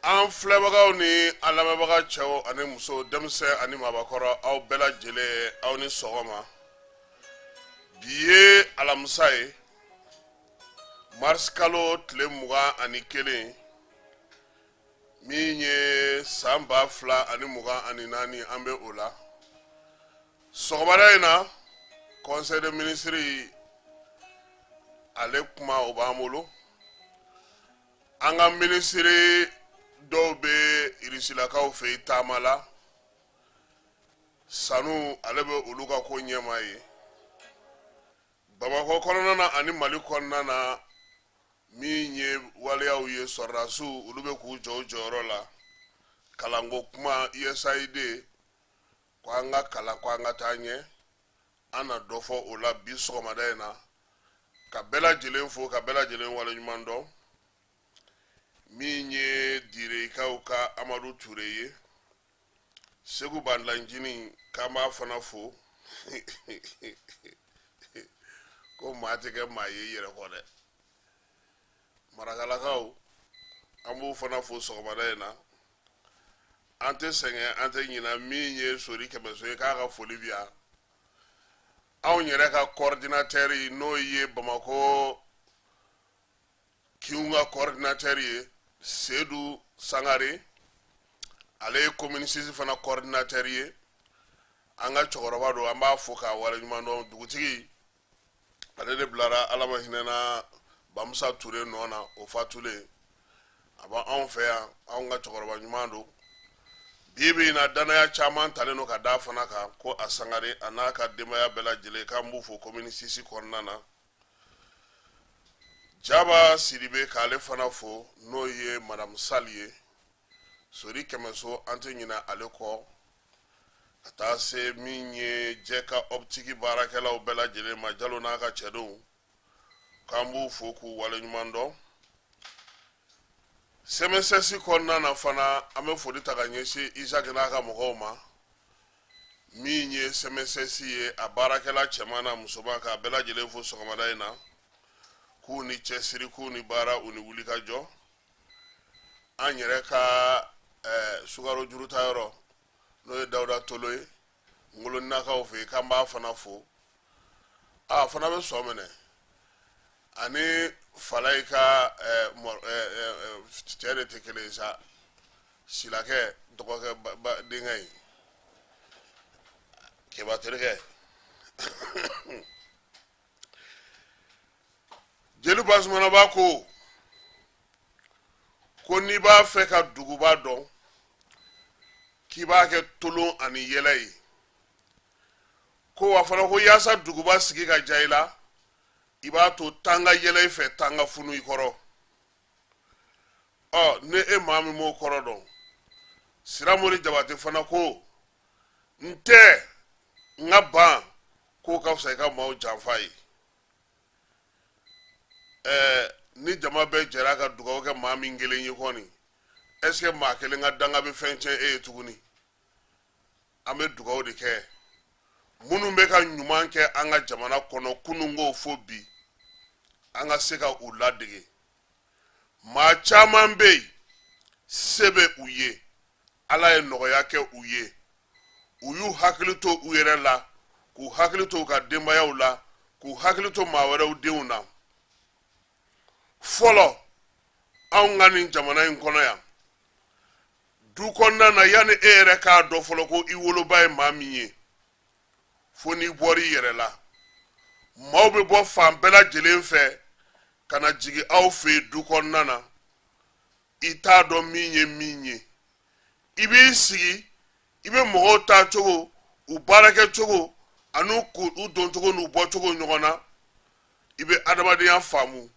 An filɛbagaw ni an lamɛnbaga cɛw ani musow, denmisɛn ani maabakɔrɔ, aw bɛɛ lajɛlen, aw ni sɔgɔma. Bi ye alamisa ye, marisikalo tile 21, min ye san 2024, an bɛ o la. Sɔgɔmada in na, conseil de ministre ale kuma o b'an bolo. An ka minisiri dɔw bɛ irisilakaw fɛ yen taama la. Sanu ale bɛ olu ka ko ɲɛma ye Bamakɔ kɔnɔna na ani Mali kɔnɔna na. Min ye waleyaw ye, sɔrɔdasiw olu bɛ k'u jɔ u jɔyɔrɔ la. Kalanko kuma, USAID ko an ka kalan, ko an ka taa ɲɛ. An na dɔ fɔ o la bi sɔgɔmada in na. Ka bɛɛ lajɛlen fo, ka bɛɛ lajɛlen waleɲuman dɔn. Min ye Direkaw ka Amadu Ture ye, Segu Bandancinin, k'an b'a fana fo. Ko maa tɛ kɛ maa ye i yɛrɛ kɔ dɛ. Marakalakaw, an b'u fana fo sɔgɔmada in na. An tɛ sɛgɛn, an tɛ ɲina. Min ye Sori Kɛmɛso ye, k'a ka foli bi yan. Anw yɛrɛ ka coordinateur, n'o ye Bamakɔ kinw ka coordinateur ye, Sedu Sangare, ale ye commune 6 fana coordinateur ye. An ka cɛkɔrɔba don, an b'a fo k'a waleɲuman dɔn. Dugutigi ale de bilara, Ala ma hinɛna Bamusa Ture nɔ na, o fatulen. A b'anw fɛ yan, anw ka cɛkɔrɔba ɲuman don. Bi bi in na, danaya caman talen don ka d'a fana kan ko a Sangare, a n'a ka denbaya bɛɛ lajɛlen, k'an b'u fo commune 6 kɔnɔna na. Jaba Sidibe, k'ale fana fo, n'o ye Madame Sali ye, Sori Kɛmɛso, an tɛ ɲinɛ ale kɔ. Ka taa se min ye jɛ ka optique baarakɛlaw bɛɛ lajɛlen ma, Jalo n'a ka cɛdenw, k'an b'u fo k'u waleɲuman dɔn. CMSS kɔnɔna na fana, an bɛ foli ta ka ɲɛsin Isaac n'a ka mɔgɔw ma. Min ye CMSS ye, a baarakɛla cɛman n'a musoman, k'a bɛɛ lajɛlen fo sɔgɔmada in na, k'u ni cɛsiri, k'u ni baara, u ni wulikajɔ. An yɛrɛ ka sukaro jurutayɔrɔ, n'o ye Dawuda Tolo ye Ngoloninakaw fɛ yen, k'an b'a fana fo. A fana bɛ sɔn minɛ ani Falayi ka cɛ de tɛ kelen ye sa, Silakɛ dɔgɔkɛ denkɛ ye, Keba terikɛ. Jeli Basumanaba ko n'i b'a fɛ ka duguba dɔn, k'i b'a kɛ tolon ani yɛlɛ ye. Ko wa fana, ko yaasa duguba sigi ka diya i la, i b'a to tan ka yɛlɛ i fɛ, tan ka funu i kɔrɔ. Ɔ ni e maa min m'o kɔrɔ dɔn, Siramori Jabate fana ko n tɛ n ka ban k'o ka fisa i ka maaw janfa ye. Ɛɛ, ni jama bɛɛ jɛra ka dugawu kɛ maa min kelen ye kɔni, est ce que maa kelen ka danga bɛ fɛn tiɲɛ e ye tuguni? An bɛ dugawu de kɛ minnu bɛ ka ɲuman kɛ an ka jamana kɔnɔ kununko fo bi, an ka se ka u ladege. Maa caman bɛ yen, se bɛ u ye, Ala ye nɔgɔya kɛ u ye, u y'u hakili to u yɛrɛ la, k'u hakili to u ka denbayaw la, k'u hakili to maa wɛrɛw denw na. Fɔlɔ, anw ka nin jamana in kɔnɔ yan, du kɔnɔna na, yanni e yɛrɛ k'a dɔn fɔlɔ ko i woloba ye maa min ye, fo n'i bɔra i yɛrɛ la. Maaw bɛ bɔ fan bɛɛ lajɛlen fɛ ka na jigin aw fɛ yen du kɔnɔna na. I t'a dɔn min ye min ye. I b'i sigi, i bɛ mɔgɔw taa cogo, u baarakɛ cogo, ani u doncogo n'u bɔcogo ɲɔgɔn na, i bɛ adamadenya faamu.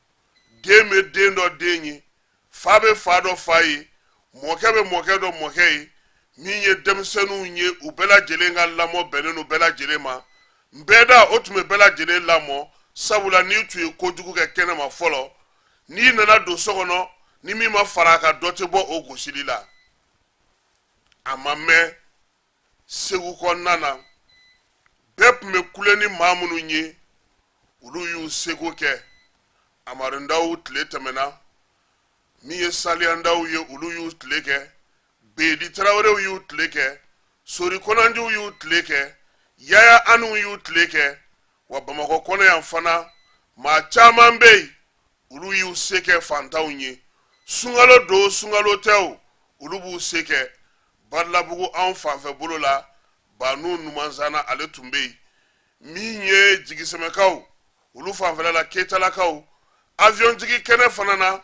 Den bɛ den dɔn den ye, fa bɛ fa dɔn fa ye, mɔkɛ bɛ mɔkɛ dɔn mɔkɛ ye. Min ye denmisɛnninw ye, u bɛɛ lajɛlen ka lamɔ bɛnnen don bɛɛ lajɛlen ma. N bɛɛ da o tun bɛ bɛɛ lajɛlen lamɔ, sabula n'i tun ye kojugu kɛ kɛnɛma fɔlɔ, n'i nana don so kɔnɔ, ni min ma fara a kan, dɔ tɛ bɔ o gosili la. A ma mɛn, Segu kɔnɔna na, bɛɛ tun bɛ kule ni maa minnu ye, olu y'u seko kɛ. Amadu Ndaw tile tɛmɛna. Min ye Saliyandaw ye, olu y'u tile kɛ. Bedi Tarawelew y'u tile kɛ. Sori Kɔnanjiw y'u tile kɛ. Yaya Anuw y'u tile kɛ. Wa Bamakɔ kɔnɔ yan fana, maa caman bɛ yen, olu y'u se kɛ fantanw ye. Sunkalo don, sunkalo tɛ o, olu b'u se kɛ. Balabugu anw fanfɛ bolo la, Banu Numanzana, ale tun bɛ yen. Min ye Jigisɛmɛkaw, olu fanfɛla la, Ketalakaw, avion jigi kɛnɛ fana na,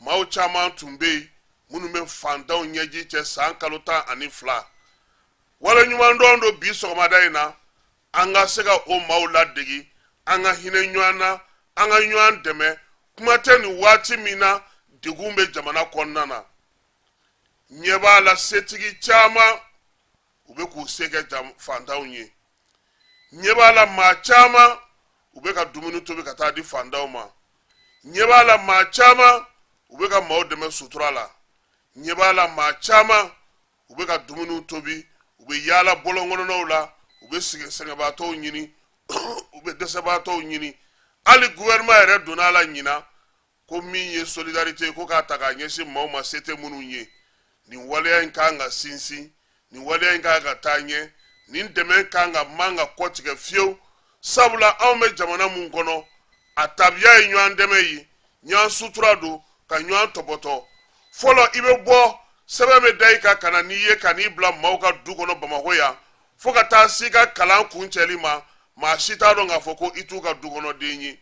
maaw caman tun bɛ yen minnu bɛ fantanw ɲɛji cɛ san kalo 12. Waleɲumandɔn don bi sɔgɔmada in na, an ka se ka o maaw ladegi, an ka hinɛ ɲɔgɔn na, an ka ɲɔgɔn dɛmɛ. Kuma tɛ nin waati min na degun bɛ jamana kɔnɔna na, ɲɛ b'a la setigi caman, u bɛ k'u se kɛ fantanw ye. Ɲɛ b'a la maa caman, u bɛ ka dumuni tobi ka taa di fantanw ma. Ɲɛ b'a la maa caman, u bɛ ka maaw dɛmɛ sutura la. Ɲɛ b'a la maa caman, u bɛ ka dumuniw tobi, u bɛ yaala bɔlɔn kɔnɔnaw la, u bɛ sigi sɛgɛnbaatɔw ɲini, u bɛ dɛsɛbaatɔw ɲini. Hali gouvernement yɛrɛ donna a la ɲinan ko min ye solidarité, ko k'a ta k'a ɲɛsin maaw ma se tɛ minnu ye. Nin waleya in kan ka sinsin, nin waleya in kan ka taa ɲɛ, nin dɛmɛ kan ka man ka kɔtigɛ fiyewu, sabula anw bɛ jamana mun kɔnɔ, a tabiya ye ɲɔgɔn dɛmɛ ye, ɲɔgɔn sutura don, ka ɲɔgɔn tɔpɔtɔ. Fɔlɔ, i bɛ bɔ, sɛbɛn bɛ da i kan ka na n'i ye, ka n'i bila maaw ka du kɔnɔ Bamakɔ yan, fo ka taa s'i ka kalan kuncɛli ma, maa si t'a dɔn k'a fɔ ko i t'u ka du kɔnɔden ye.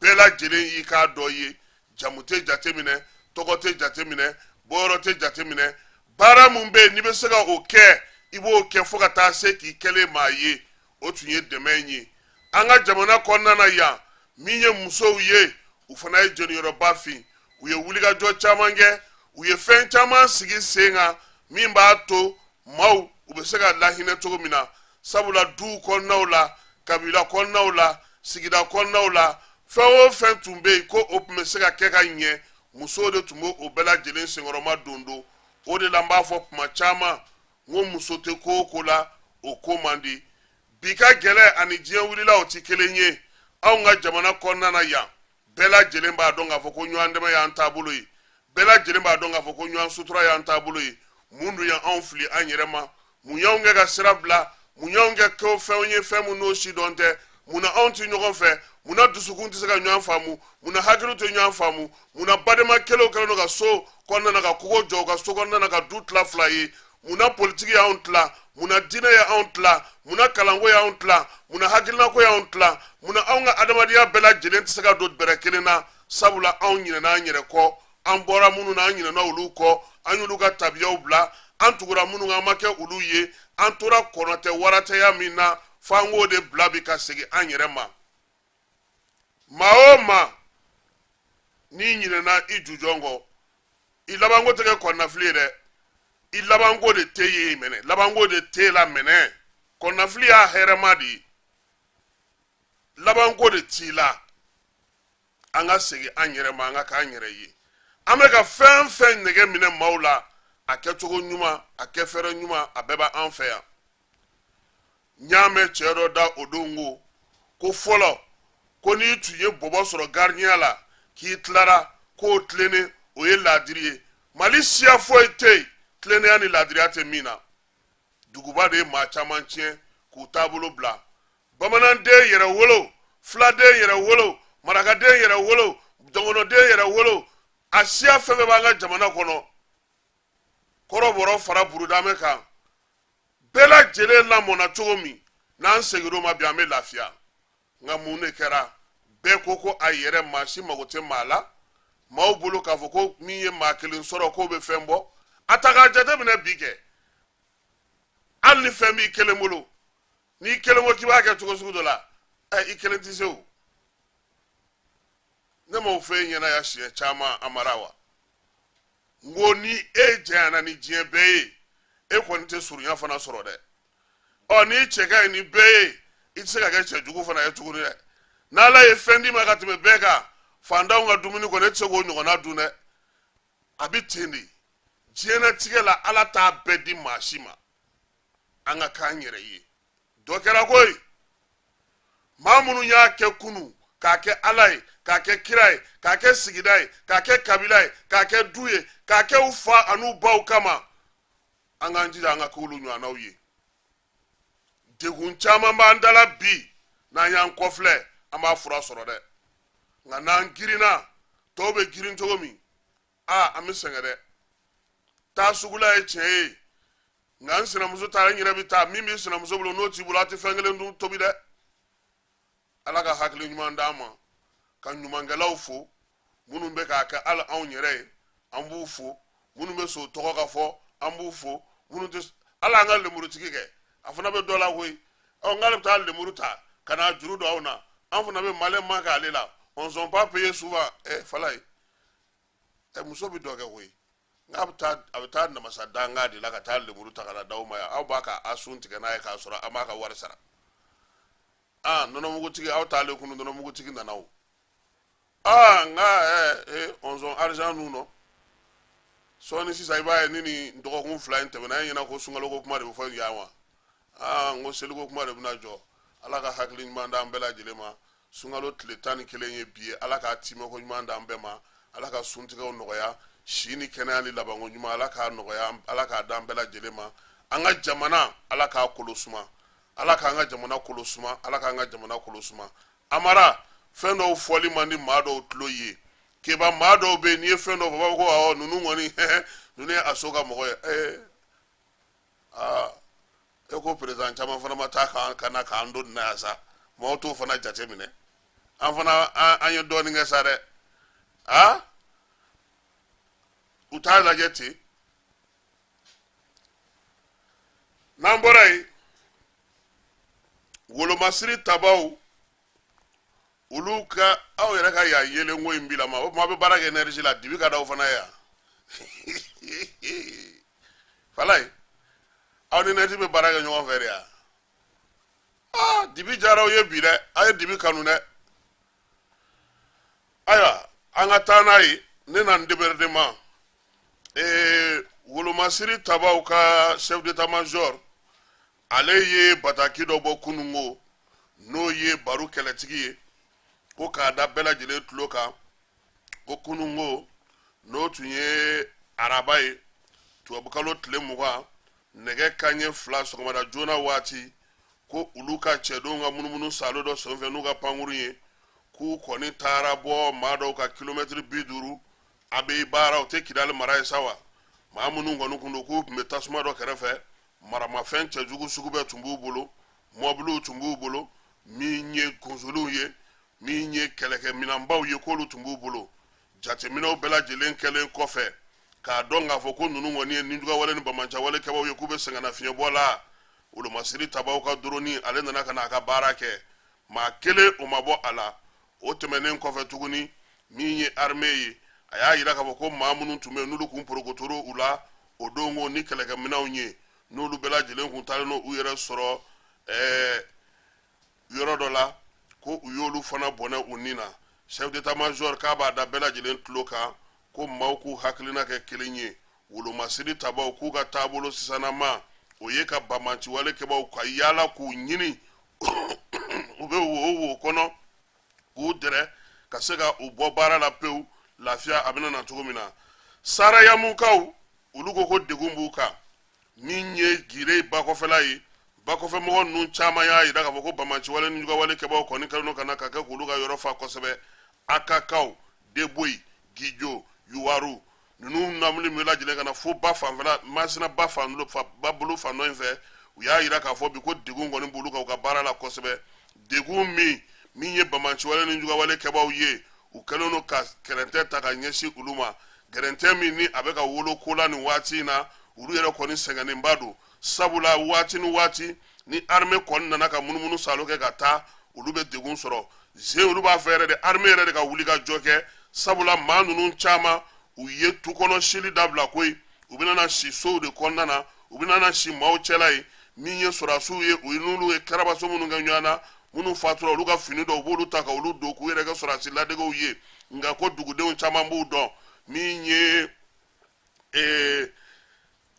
Bɛɛ lajɛlen y'i k'a dɔ ye. Jamu tɛ jateminɛ, tɔgɔ tɛ jateminɛ, bɔyɔrɔ tɛ jateminɛ. Baara mun bɛ yen n'i bɛ se ka o kɛ, i b'o kɛ fo ka taa se k'i kɛlen maa ye. O tun ye dɛmɛ ye an ka jamana kɔnɔna na yan. Min ye musow ye, u fana ye jɔniyɔrɔba fin. U ye wulikajɔ caman kɛ, u ye fɛn caman sigi sen kan min b'a to maaw u bɛ se ka lahinɛ cogo min na, sabula duw kɔnɔnaw la, kabila kɔnɔnaw la, sigida kɔnɔnaw la, fɛn o fɛn tun bɛ yen ko o tun bɛ se ka kɛ ka ɲɛ, musow de tun bɛ o bɛɛ lajɛlen senkɔrɔma don don. O de la n b'a fɔ kuma caman n ko muso tɛ ko o ko la, o ko man di. Bi ka gɛlɛn ani diɲɛ wulila, o tɛ kelen ye. Anw ka jamana kɔnɔna na yan, bɛɛ lajɛlen b'a dɔn k'a fɔ ko ɲɔgɔn dɛmɛ y'an taabolo ye, bɛɛ lajɛlen b'a dɔn k'a fɔ ko ɲɔgɔn sutura y'an taabolo ye. Mun dun y'anw fili an yɛrɛ ma? Mun y'anw kɛ ka sira bila? Mun y'anw kɛ ko fɛnw ye, fɛn mun n'o si dɔn tɛ? Mun na anw tɛ ɲɔgɔn fɛ? Mun na dusukun tɛ se ka ɲɔgɔn faamu? Mun na hakiliw tɛ ɲɔgɔn faamu? Mun na badenma kelenw kɛlen don ka so kɔnɔna na, ka kogo jɔ u ka so kɔnɔna na, ka du tila fila ye? Mun na politiki y'anw tila? Mun na diinɛ ye anw tila? Mun na kalanko y'anw tila? Mun na hakilinako y'anw tila? Mun na anw ka adamadenya bɛɛ lajɛlen tɛ se ka don bɛrɛ kelen na? Sabula anw ɲinɛna an yɛrɛ kɔ. An bɔra minnu na, an ɲinɛna olu kɔ, an y'olu ka tabiyaw bila, an tugura minnu kan, an ma kɛ olu ye. An tora kɔnɔ tɛ waratɛya min na, f'an k'o de bila bi ka segin an yɛrɛ ma. Maa o maa n'i ɲinɛna i jujɔn kɔ, i labanko tɛ kɛ kɔnɔnafili ye dɛ, i labanko de tɛ ye mɛnɛ, labanko de tɛ la mɛnɛ. Kɔnɔnafili y'a hɛrɛma de ye, labanko de t'i la. An ka segin an yɛrɛ ma, an ka k'an yɛrɛ ye. An bɛ ka fɛn fɛn nɛgɛ minɛ maaw la, a kɛcogo ɲuman, a kɛ fɛɛrɛ ɲuman, a bɛɛ b'an fɛ yan. N y'a mɛn cɛ dɔ da o don ko fɔlɔ, ko n'i tun ye bɔbɔ sɔrɔ garidiɲɛya la k'i tilara k'o tilennen, o ye laadiri ye. Mali siya foyi tɛ yen tilennenya ni laadiriya tɛ min na. Duguba de ye maa caman tiɲɛ k'u taabolo bila. Bamananden yɛrɛ wolo, filaden yɛrɛ wolo, marakaden yɛrɛ wolo, dɔgɔnɔden yɛrɛ wolo, a siya fɛn fɛn b'an ka jamana kɔnɔ, kɔrɔbɔrɔ fara burudamɛ kan, bɛɛ lajɛlen lamɔna cogo min, n'an seginna o ma bi, an bɛ lafiya. Nka mun de kɛra? Bɛɛ ko ko a yɛrɛ, maa si mago tɛ maa la. Maaw bolo k'a fɔ ko min ye maa kelen sɔrɔ k'o bɛ fɛn bɔ. A ta k'a jateminɛ bi kɛ, hali ni fɛn b'i kelen bolo, n'i kelen ko k'i b'a kɛ cogo sugu dɔ la, ɛ, i kelen tɛ se o. Ne m'o fɔ e ɲɛna ya siɲɛ caman, Amara wa? N ko ni e janyana ni diɲɛ bɛɛ ye, e kɔni tɛ surunya fana sɔrɔ dɛ. Ɔ, n'i cɛ ka ɲi ni bɛɛ ye, i tɛ se ka kɛ cɛjugu fana ye tuguni dɛ. N'Ala ye fɛn d'i ma ka tɛmɛ bɛɛ kan, fantanw ka dumuni kɔni, e tɛ se k'o ɲɔgɔnna dun dɛ. A bɛ ten de diɲɛnatigɛ la, Ala t'a bɛɛ di maa si ma. An ka k'an yɛrɛ ye. Dɔ kɛra koyi, maa minnu y'a kɛ kunu. k'a kɛ Ala ye, k'a kɛ kira ye, k'a kɛ sigida ye, k'a kɛ kabila ye, k'a kɛ du ye, k'a kɛ u fa an'u baw kama. An k'an jija an ka k'olu ɲɔgɔnnaw ye. Degun caman b'an da la bi, n'an y'an kɔfilɛ an b'a fura sɔrɔ dɛ, nka n'an girinna tɔw bɛ girin cogo min, aa, an bɛ sɛgɛn dɛ. Taa sugu la ye tiɲɛ ye, nka n sinamuso taara, n yɛrɛ bɛ taa, min b'i sinamuso bolo n'o t'i bolo, a tɛ fɛn kelen dun tobi dɛ. Ala ka hakili ɲuman d'an ma, ka ɲumankɛlaw fo, minnu bɛ k'a kɛ hali anw yɛrɛ ye, an b'u fo, minnu bɛ sɔn tɔgɔ ka fɔ, an b'u fo, minnu tɛ hali an ka lemurutigi kɛ, a fana bɛ dɔ la koyi. Ɔ, n'ale bɛ taa lemuru ta ka n'a juru don anw na, an fana bɛ malɛn man k'ale la, on sont pas payé souvent. Ɛ fala ye, ɛ muso bɛ dɔ kɛ koyi, n'a bɛ taa, a bɛ taa namasa danga de la ka taa lemuru ta ka na d'aw ma yan, aw b'a ka a sun tigɛ n'a ye k'a sɔrɔ an b'a ka wari sara. Aa, nɔnɔmugutigi, aw taalen kunu, nɔnɔmugutigi nana o. Aa, nka ɛ ɛ ɔnzɔn argent ninnu nɔ sɔɔni sisan, i b'a ye ni nin dɔgɔkun 2 in tɛmɛna, e ɲɛna ko sunkaloko kuma de bɛ fɔ yan wa? Aa, n ko seliko kuma de bɛna jɔ. Ala ka hakili ɲuman d'an bɛɛ lajɛlen ma. Sunkalo tile 11 ye bi ye, Ala k'a timɛko ɲuman d'an bɛɛ ma, Ala ka suntigɛw nɔgɔya, si ni kɛnɛya ni labanko ɲuman, Ala k'a nɔgɔya, Ala k'a d'an bɛɛ lajɛlen ma. An ka jamana, Ala k'a kolo suma, Ala k'an ka jamana kolo suma, Ala k'an ka jamana kolo suma. Amara, fɛn dɔw fɔli man di maa dɔw tulo ye. Keba, maa dɔw bɛ yen, n'i ye fɛn dɔw fɔ, u b'a fɔ ko awɔ, ninnu kɔni, ninnu ye aso ka mɔgɔ ye. Ee, aa, e ko président caman fana ma taa k'an ka na k'an don nin na yan sa, maaw t'o fana jate minɛ. An fana an ye dɔɔnin kɛ sa dɛ. Aa, u t'a lajɛ ten. N'an bɔra yen, wolomasiri tabaw, olu ka aw yɛrɛ ka yan yelenko in bilama, o tuma aw bɛ baara kɛ énergie la, dibi ka d'aw fana ye yan. Falaye, aw ni énergie bɛ baara kɛ ɲɔgɔn fɛ de yan. Aa, dibi diyara aw ye bi dɛ, aw ye dibi kanu dɛ. Ayiwa, an ka taa n'a ye ne na n débordement. Wolomasiri tabaw ka chef d'état major, ale ye bataki dɔ bɔ kunungo, n'o ye Baru kɛlɛtigi ye, ko k'a da bɛɛ lajɛlen tulo kan ko kunungo, n'o tun ye araba ye, tubabukalo tile 20, nɛgɛ kanɲɛ 2 sɔgɔmada joona waati, ko olu ka cɛdenw ka munumunu salo dɔ senfɛ n'u ka pankurun ye, k'u kɔni taara bɔ maa dɔw ka kilomɛtiri 50 a bɛ baara, o tɛ Kidali mara ye sa wa. Maa minnu kɔni kun don, k'u tun bɛ tasuma dɔ kɛrɛfɛ, maramafɛn cɛjugu sugu bɛɛ tun b'u bolo, mɔbiliw tun b'u bolo, min ye gonsoliw ye, min ye kɛlɛkɛminɛnbaw ye, k'olu tun b'u bolo. Jateminɛw bɛɛ lajɛlen kɛlen kɔfɛ k'a dɔn k'a fɔ ko ninnu kɔni ye nijuguyawale ni banbaanciwale kɛbaw ye, k'u bɛ sɛgɛnnafiɲɛbɔ la, wolomasiri tabaw ka drone, ale nana ka na a ka baara kɛ, maa kelen o ma bɔ a la. O tɛmɛnen kɔfɛ tuguni, min ye armée ye, a y'a yira k'a fɔ ko maa minnu tun bɛ yen, n'olu kun porokotoro u la o don ko ni kɛlɛkɛminɛnw ye, n'olu bɛɛ lajɛlen kun taalen n'u yɛrɛ sɔrɔ yɔrɔ dɔ la, ko u y'olu fana bɔnɛ u ni na. Chef d'état major k'a b'a da bɛɛ lajɛlen tulo kan ko maaw k'u hakilina kɛ kelen ye. Wolomasiri tabaw k'u ka taabolo sisanama, o ye ka banbaanciwale kɛbaw ka yaala k'u ɲini, u bɛ wo o wo kɔnɔ, k'u dɛrɛ ka se ka u bɔ baara la pewu, lafiya a bɛna na cogo min na. Sarayamukaw, olu ko ko degun b'u kan. Min ye Gire bakɔfɛla ye, bakɔfɛmɔgɔ ninnu caman y'a jira k'a fɔ ko banbaanciwale ni juguyawale kɛbaw kɔni kɛlen don ka na ka kɛ k'olu ka yɔrɔ fa kosɛbɛ. Akakaw, Deboyi, Gijo, Yuwaru ninnu namuli bɛɛ lajɛlen ka na fo ba fanfɛla, Masina ba fan ba bolo fan dɔ in fɛ. U y'a jira k'a fɔ bi ko degun kɔni b'olu kan u ka baara la kosɛbɛ, degun min ye banbaanciwale ni juguyawale kɛbaw ye, u kɛlen don ka gɛrɛntɛ ta ka ɲɛsin olu ma, gɛrɛntɛ min ni a bɛ ka wolo ko la nin waati in na. Olu yɛrɛ kɔni sɛgɛnnenba don, sabula waati ni waati ni armée kɔni nana ka munumunu salo kɛ ka taa, olu bɛ degun sɔrɔ zen. Olu b'a fɛ yɛrɛ de armée yɛrɛ de ka wuli ka jɔ kɛ, sabula maa ninnu caman, u ye tu kɔnɔ sili dabila koyi, u bɛna na si sow de kɔnɔna na, u bɛna na si maaw cɛla ye. Min ye sɔrɔdasiw ye, u ye n'olu ye karabaso minnu kɛ ɲɔgɔn na, minnu fatura, olu ka fini dɔw, u b'olu ta ka olu don k'u yɛrɛ kɛ sɔrɔdasi ladegew ye. Nka ko dugudenw caman b'u dɔn. Min ye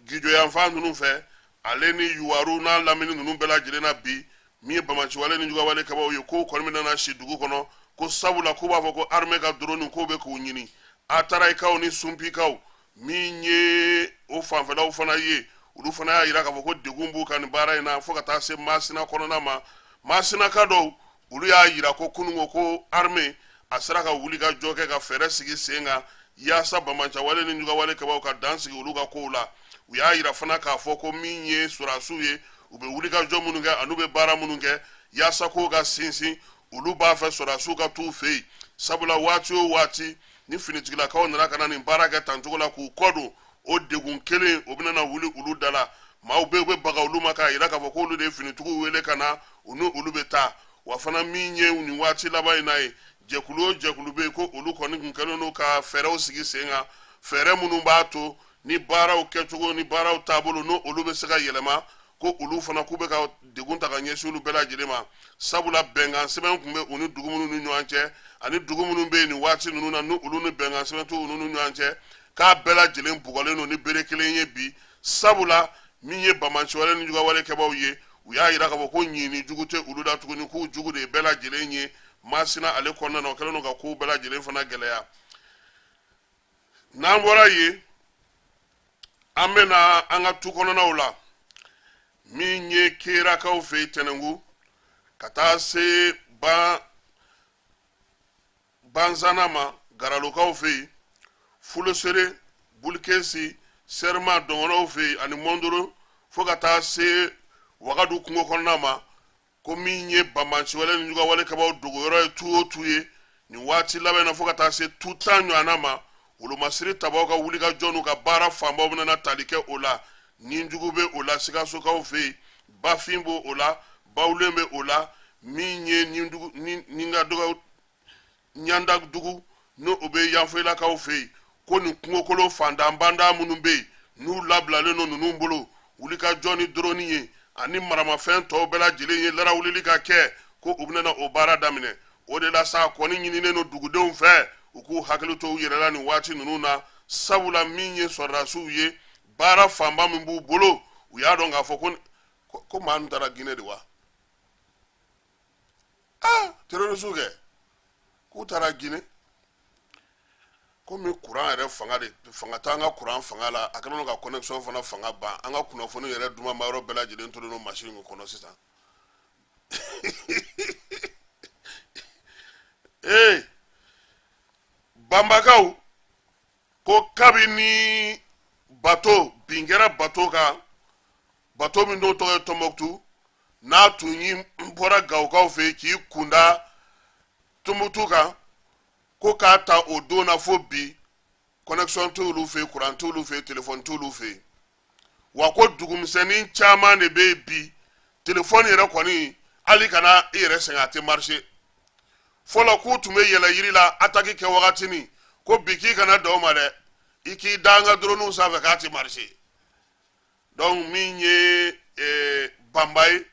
gijoyanfan ninnu fɛ, ale ni Yuwaru n'a lamini ninnu bɛɛ lajɛlen na bi, min ye banbaanciwale ni juguyawale kɛbaw ye, k'o kɔni bɛna na si dugu kɔnɔ. Ko sabula k'u b'a fɔ ko armée ka drone k'o bɛ k'u ɲini. Atarayikaw ni Sunpikaw min ye o fanfɛlaw fana ye, olu fana y'a yira k'a fɔ ko degun b'u kan nin baara in na, fo ka taa se Masina kɔnɔna ma. Masinaka dɔw, olu y'a yira ko kununko ko armée a sera ka wuli ka jɔ kɛ ka fɛɛrɛ sigi sen kan yaasa banbaanciwale ni jugawale kɛbaaw ka dan sigi olu ka kow la. U y'a yira fana k'a fɔ ko min ye sɔrɔdasiw ye, u bɛ wuli ka jɔ minnu kɛ an'u bɛ baara minnu kɛ yaasa kow ka sinsin, olu b'a fɛ sɔrɔdasiw ka t'u fɛ yen, sabula waati o waati ni finitigilakaw nana ka na nin baara kɛ tancogo la k'u kɔ don, o degun kelen o bɛna na wuli olu da la. Maaw bɛ yen, u bɛ baga olu ma k'a yira k'a fɔ k'olu de ye finitigiw wele ka na, u ni olu bɛ taa. Wa fana min ye nin waati laban in na ye, jɛkulu o jɛkulu bɛ yen ko olu kɔni tun kɛlen don ka fɛɛrɛw sigi sen kan, fɛɛrɛ minnu b'a to ni baaraw kɛcogo ni baaraw taabolo n'o olu bɛ se ka yɛlɛma, ko olu fana k'u bɛ ka degun ta ka ɲɛsin olu bɛɛ lajɛlen ma, sabula bɛnkan sɛbɛn tun bɛ u ni dugu minnu ni ɲɔgɔn cɛ ani dugu minnu bɛ yen nin waati ninnu na, ni olu ni bɛnkan sɛbɛn t'u ni ɲɔgɔn cɛ, k'a bɛɛ lajɛlen bugɔlen don ni bere kelen ye bi, sabula min ye banbaanciwale ni jugawale kɛbaaw ye, u y'a yira k'a fɔ ko ɲini jugu tɛ olu la tuguni, k'u jugu de ye bɛɛ lajɛlen ye. Masina ale kɔnɔna na, o kɛlen don ka kow bɛɛ lajɛlen fana gɛlɛya. N'an bɔra yen, an bɛ na an ka tu kɔnɔnaw la. Min ye Kerakaw fɛ yen Tɛnɛnku, ka taa se ban Banzana ma Garalokaw fɛ yen, Fulosere, Bulikesi, Sɛrima, Dɔngɔnɔw fɛ yen ani Mɔndoro, fo ka taa se Wagadu kungo kɔnɔna ma, ko min ye banbaanciwale ni jugawale kɛbaaw dogoyɔrɔ ye tu o tu ye nin waati laban in na, fo ka taa se tu 10 ɲɔgɔnna ma, wolomasiri tabaw ka wulikajɔ n'u ka baara fanbaw bɛna tali kɛ o la. Ninjugu bɛ o la Sikasokaw fɛ yen, Bafin b'o o la, Bawulen bɛ o la, min ye Ningadugu, Ɲandadugu n'o o bɛ Yanfoyilakaw fɛ yen, ko nin kungokolon fandanbanda minnu bɛ yen n'u labilalen don ninnu bolo, wulikajɔ ni doroni ye ani maramafɛn tɔw bɛɛ lajɛlen ye larawulili ka kɛ, ko u bɛna o baara daminɛ. O de la sa, kɔni ɲininen don dugudenw fɛ u k'u hakili to u yɛrɛ la nin waati ninnu na, sabula min ye sɔrɔdasiw ye, baara fanba min b'u bolo, u y'a dɔn k'a fɔ ko maa ninnu taara Guinée de wa. Aa, terroriste kɛ k'u taara Guinée. Komi kuran yɛrɛ fanga de fanga t'an ka kuran fanga la, a kɛlen don ka connexion fana fanga ban, an ka kunnafoni yɛrɛ dumanba yɔrɔ bɛɛ lajɛlen tolen don machine kɔnɔ sisan. Ee, Banbakaw ko kabini bato bin kɛra bato kan, bato min n'o tɔgɔ ye Tɔnbɔkutu, n'a tun y'i bɔra Gawokaw fɛ yen k'i kunda Tɔnbɔkutu kan, ko k'a ta o don na fo bi, connexion t'olu fɛ yen, kuran t'olu fɛ yen, telefɔni t'olu fɛ yen. Wa ko dugumisɛnnin caman de bɛ yen bi, telefɔni yɛrɛ kɔni, hali kana i yɛrɛ sɛgɛn, a tɛ marcher. Fɔlɔ k'u tun bɛ yɛlɛ yiri la attaque kɛ wagati min, ko bi k'i kana dan o ma dɛ, i k'i da an ka droniw sanfɛ k'a tɛ marcher. Donc min ye Banba ye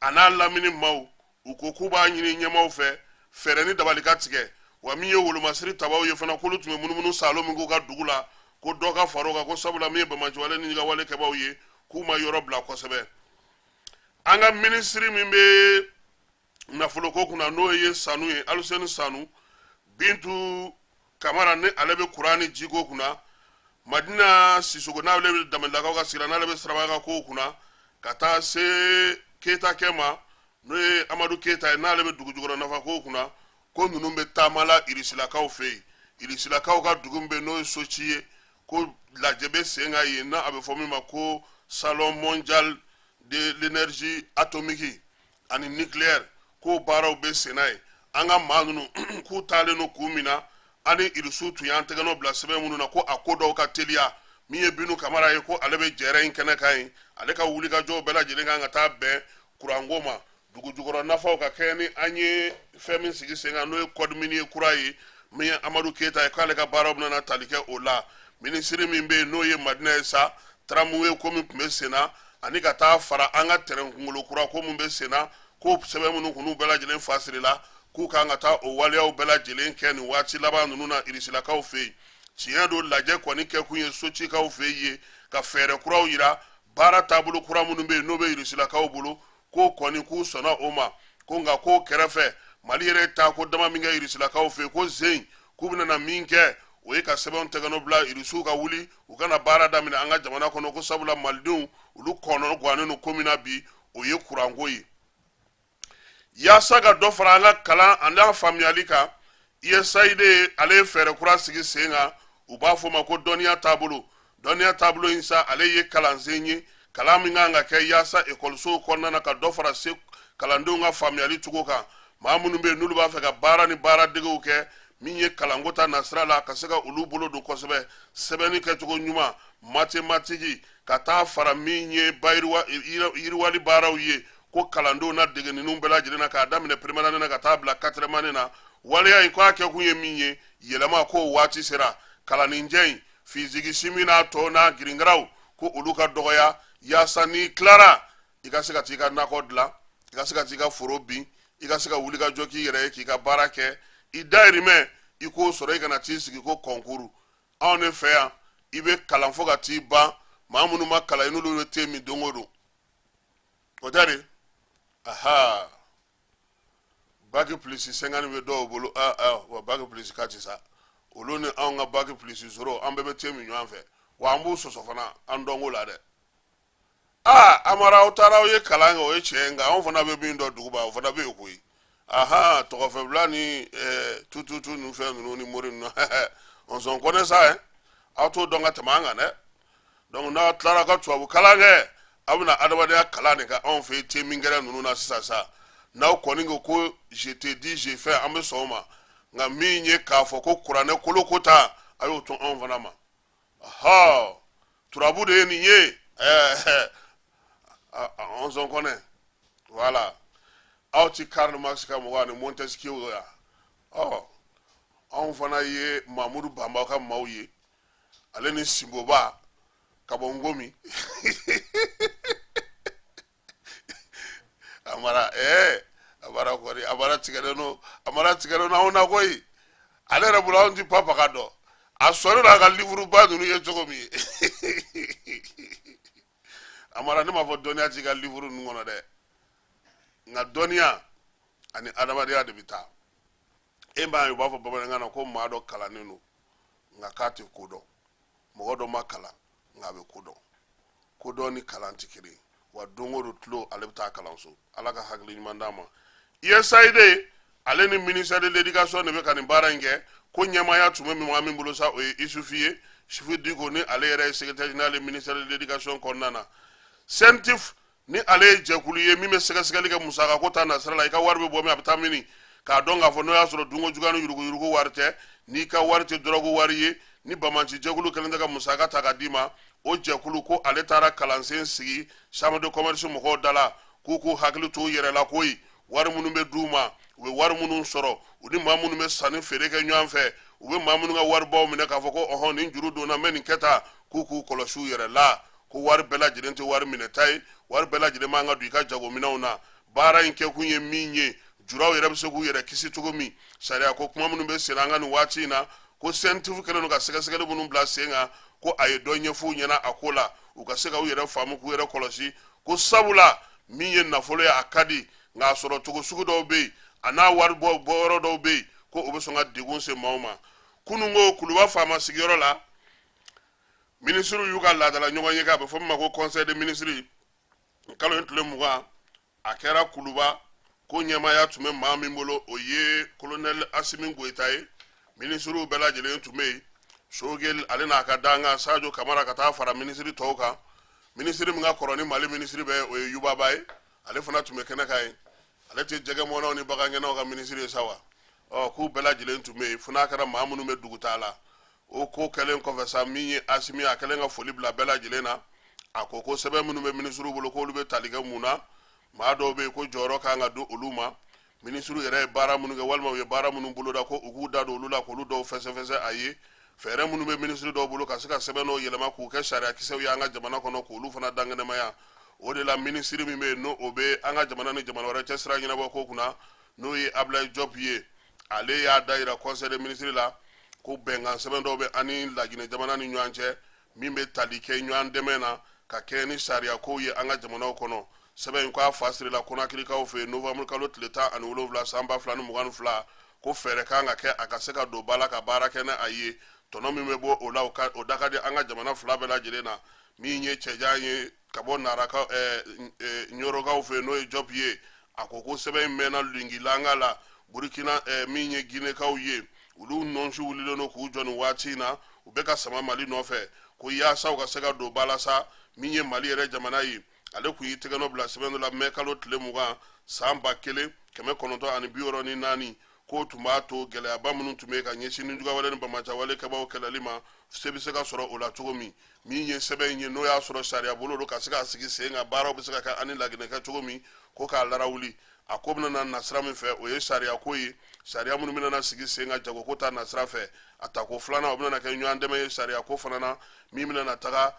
a n'a lamini maaw, u ko k'u b'a ɲini ɲɛmaaw fɛ fɛɛrɛ ni dabali ka tigɛ. Wa min ye wolomasiri tabaw ye fana, k'olu tun bɛ munumunu saalo min k'u ka dugu la, ko dɔ ka far'o kan, ko sabula min ye banbaanciwale ni wale kɛbaaw ye, k'u ma yɔrɔ bila kosɛbɛ. An ka minisiri min bɛ nafoloko kunna, n'o ye Sanu ye, Aluseni Sanu, Bintu Kamara ni ale bɛ kuran ni jiko kunna, Madina Sisoko n'ale bɛ Danbɛlɛlakaw ka sigi la, n'ale bɛ siraba ka kow kunna, ka taa se Keyita kɛ ma, n'o ye Amadu Keyita ye, n'ale bɛ dugu jukɔrɔ nafa kow kunna, ko ninnu bɛ taama la Irisilakaw fɛ yen. Irisilakaw ka dugu min bɛ yen, n'o ye Soci ye, ko lajɛ bɛ sen kan yen, n'a a bɛ fɔ min ma ko Salon mondial de l'énergie atomique ani nucléaire, k'o baaraw bɛ senna yen. An ka maa ninnu k'u taalen don kun min na, ani Irisiw tun y'an tɛgɛnɔ bila sɛbɛn minnu na, ko a ko dɔw ka teliya. Min ye Binu Kamara ye, ko ale bɛ jɛrɛ in kɛnɛ kan yen, ale ka wulikajɔw bɛɛ lajɛlen kan ka taa bɛn kuranko ma, dugu jukɔrɔ nafaw ka kɛɲɛ ni an ye fɛn min sigi sen kan, n'o ye code minier kura ye. Min ye Amadu Keyita ye, k'ale ka baaraw bɛna tali kɛ o la. Minisiri min bɛ yen, n'o ye Madina ye sa, tramway ko min tun bɛ sen na, ani ka taa fara an ka tɛrɛn kunkolo kura ko min bɛ sen na, k'o sɛbɛn minnu kun bɛɛ lajɛlen fasirila, k'u kan ka taa o waleyaw bɛɛ lajɛlen kɛ nin waati laban ninnu na Irisilakaw fɛ yen. Tiɲɛ don, lajɛ kɔni kɛkun ye Socikaw fɛ yen ka fɛɛrɛ kuraw yira, baara taabolo kura minnu bɛ yen n'o bɛ Irisilakaw bolo, k'o kɔni k'u sɔnna o ma, ko nka k'o kɛrɛfɛ Mali yɛrɛ ye taako dama min kɛ Irisilakaw fɛ yen, ko zen k'u bɛna na min kɛ, o ye ka sɛbɛnw tɛgɛnɔ bila Irisiw ka wuli u ka na baara daminɛ an ka jamana kɔnɔ, ko sabula malidenw olu kɔnɔ gannen don ko min na bi, o ye kuranko ye. Yaasa ka dɔ fara an ka kalan ani an faamuyali kan, USAID ale ye fɛɛrɛ kura sigi sen kan, u b'a fɔ o ma ko dɔnniya taabolo. Dɔnniya taabolo in sa, ale ye kalansen ye, kalan min kan ka kɛ yaasa ekɔlisow kɔnɔna na ka dɔ fara se kalandenw ka faamuyali cogo kan. Maa minnu bɛ yen n'olu b'a fɛ ka baara ni baaradegew kɛ min ye kalanko ta nasira la, ka se ka olu bolo don kosɛbɛ sɛbɛnni kɛcogo ɲuman, matematiki, ka taa fara min ye bayiriwa yiriwali baaraw ye, ko kalandenw na dege ninnu bɛɛ lajɛlen na k'a daminɛ première année na ka taa bila quatrième année na. Waleya in ko a kɛkun ye min ye, yɛlɛma ko waati sera kalanninjɛ in, fiziki, simi n'a tɔ n'a girinkaraw, ko olu ka dɔgɔya, yaasa n'i tilara i ka se ka t'i ka nakɔ dilan, i ka se ka t'i ka foro bin, i ka se ka wuli ka jɔ k'i yɛrɛ ye, k'i ka baara kɛ, i dayirimɛ i k'o sɔrɔ, i kana t'i sigi ko kɔnkuru. Anw ne fɛ yan, i bɛ kalan fo ka t'i ban, maa minnu ma kalan, i n'olu bɛ te min don o don. O tɛ de? Aha, bac plus 50 bɛ dɔw bolo. Ah ah, wa bac plus 4 sa, olu ni anw ka bac plus 0, an bɛɛ bɛ te min ɲɔgɔn fɛ, wa an b'u sɔsɔ fana an dɔnko la dɛ. Aa Amara, aw taara aw ye kalan kɛ, o ye tiɲɛ ye, nka anw fana bɛ min dɔn duguba, o fana bɛ yen koyi. Aha, tɔgɔfɛbila ni tututu ninnu, fɛn ninnu ni mori ninnu, on s'en connaît ça hein. Aw t'o dɔn ka tɛmɛ an kan dɛ. Donc n'aw tilara ka tubabu kalan kɛ, aw bɛna adamadenya kalan de kɛ anw fɛ yen te min kɛra ninnu na sisan sa. N'aw kɔni ko ko je te dis je fais, an bɛ sɔn o ma, nka min ye k'a fɔ ko kuranɛ kolo ko ta, a y'o to anw fana ma. Ɔhɔ, turabu de ye nin ye, ɛɛ on s'en connaît, voilà. Aw ti Karl Marx ka mɔgɔ ani Montesquieu ya? Ɔ, anw fana ye Mamudu Banba ka maaw ye, ale ni Sinboba ka bɔ Nkomi. Amara, Amara kɔni, Amara tigɛlen don, Amara tigɛlen don anw na koyi. Ale yɛrɛ bolo anw ti papaga dɔn. A sɔnni n'a ka livre ba ninnu ye cogo min, Amara, ne m'a fɔ dɔnniya t'i ka livre ninnu kɔnɔ dɛ, nka dɔnniya ani adamadenya de bɛ taa. E b'a ye, u b'a fɔ bamanankan na ko maa dɔ kalannen don nka k'a tɛ ko dɔn, mɔgɔ dɔ ma kalan nka a bɛ ko dɔn. Ko dɔn ni kalan tɛ kelen ye. Wa don o don tulo ale bɛ taa kalanso. Ala ka hakili ɲuman d'a ma. USAID ale ni ministère de l'éducation de bɛ ka nin baara in kɛ. Ko ɲɛmaaya tun bɛ maa min bolo sa, o ye Isufu ye, Isufu Diko, ni ale yɛrɛ ye secrétaire général ye ministère de l'éducation kɔnɔna na. CENTIF, ni ale ye jɛkulu ye min bɛ sɛgɛsɛgɛli kɛ musakako ta nasira la, i ka wari bɛ bɔ min, a bɛ taa mini, k'a dɔn k'a fɔ n'o y'a sɔrɔ dunko juguya ni yuruguyurugu wari tɛ, n'i ka wari tɛ dɔrɔgu wari ye, ni banbaanci jɛkulu kɛlen tɛ ka musaka ta ka d'i ma. O jɛkulu ko ale taara kalansen sigi chambre de commerce mɔgɔw da la, k'u k'u hakili to u yɛrɛ la koyi. Wari minnu bɛ d'u ma, u bɛ wari minnu sɔrɔ, u ni maa minnu bɛ sanni feere kɛ ɲɔgɔn fɛ, u bɛ maa minnu ka waribaw minɛ k'a fɔ ko ɔhɔn, nin juru donna, n bɛ nin kɛ tan, k'u k'u kɔlɔsi u yɛrɛ la, ko wari bɛɛ lajɛlen tɛ wari minɛta ye, wari bɛɛ lajɛlen man ka don i ka jagominɛnw na. Baara in kɛkun ye min ye, juraw yɛrɛ bɛ se k'u yɛrɛ kisi cogo min, sariya ko kuma minnu bɛ sen an ka nin waati in na, ko CENTIF kɛlen don ka sɛgɛsɛgɛli minnu bila sen kan, ko a ye dɔ ɲɛfɔ u ɲɛna a ko la, u ka se ka u yɛrɛ faamu, k'u yɛrɛ kɔlɔsi, ko sabula min ye nafolo ye, a ka di, nka a sɔrɔ cogo sugu dɔw bɛ yen, a n'a wari bɔ bɔyɔrɔ dɔw bɛ yen, ko o bɛ sɔn ka degun se maaw ma. Kununko Kuluba faama sigiyɔrɔ la, minisiriw y'u ka laadala ɲɔgɔn ye kɛ, a bɛ fɔ min ma ko conseil des ministres, kalo in tile 20, a kɛra Kuluba. Ko ɲɛmaaya tun bɛ maa min bolo, o ye kolonɛli Asimi Goyita ye. Minisiriw bɛɛ lajɛlen tun bɛ yen, Sogɛli ale n'a ka dankan Sajo Kamara, ka taa fara minisiri tɔw kan. Minisiri min ka kɔrɔ ni Mali minisiri bɛɛ, o ye Yuba Ba ye, ale fana tun bɛ kɛnɛ kan yen. Ale tɛ jɛgɛmɔnnaw ni bagangɛnnaw ka minisiri ye sa wa? Ɔ, k'u bɛɛ lajɛlen tun bɛ yen, fo n'a kɛra maa minnu bɛ dugutaa la. O ko kɛlen kɔfɛ sa, min ye Asimi, a kɛlen ka foli bila bɛɛ lajɛlen na, a ko ko sɛbɛn minnu bɛ minisiriw bolo, k'olu bɛ tali kɛ mun na? Maa dɔw bɛ yen ko jɔyɔrɔ kan ka di olu ma, minisiriw yɛrɛ ye baara minnu kɛ walima u ye baara minnu boloda, ko u k'u da don olu la, k'olu dɔw fɛsɛfɛsɛ a ye. Fɛɛrɛ minnu bɛ minisiri dɔw bolo ka se ka sɛbɛn dɔw yɛlɛma k'u kɛ sariyakisɛw ye an ka jamana kɔnɔ, k'olu fana dankɛnɛmaya. O de la, minisiri min bɛ yen, n'o o bɛ an ka jamana ni jamana wɛrɛ cɛ sira ɲɛnabɔ ko kunna, n'o ye Ablaye Diop ye, ale y'a da yira conseil des ministres la ko bɛnkan sɛbɛn dɔw bɛ an ni Laginɛ jamana ni ɲɔgɔn cɛ, min bɛ tali kɛ ɲɔgɔn dɛmɛ na ka kɛɲɛ ni sariya kow ye an ka jamanaw kɔnɔ. Sɛbɛn in k'a fa sirila Konakirikaw fɛ yen novembre kalo tile 17 san 2022, ko fɛɛrɛ kan ka kɛ a ka se ka don ba la ka baara kɛ ni a ye. Tɔnɔ min bɛ bɔ o la, o da ka di an ka jamana fila bɛɛ lajɛlen na. Min ye cɛjan ye ka bɔ Narakaw, Ɲɔrɔkaw fɛ yen, n'o ye Jɔp ye, a ko ko sɛbɛn in mɛnna lingilanga la Burukina. Min ye Ginekaw ye, olu nɔnsi wulilen don k'u jɔ nin waati in na, u bɛ ka sama Mali nɔfɛ ko yaasa u ka se ka don ba la sa. Min ye Mali yɛrɛ jamana ye, ale kun y'i tɛgɛnɔ bila sɛbɛn dɔ la mɛ kalo tile 20 san 1964, k'o tun b'a to gɛlɛyaba minnu tun bɛ yen ka ɲɛsin nijuguyawale ni banbaanciwale kɛbaaw kɛlɛli ma, se bɛ se ka sɔrɔ o la cogo min. Min ye sɛbɛn in ye, n'o y'a sɔrɔ sariya bolo don ka se k'a sigi sen kan, baaraw bɛ se ka kɛ ani Laginɛ kɛ cogo min, ko k'a larawuli. A ko bɛna na nasira min fɛ, o ye sariya ko ye, sariya minnu bɛna na sigi sen kan jagoko ta nasira fɛ. A tako filanan, o bɛna na kɛ ɲɔgɔn dɛmɛ ye sariya ko fana na, min bɛna na taga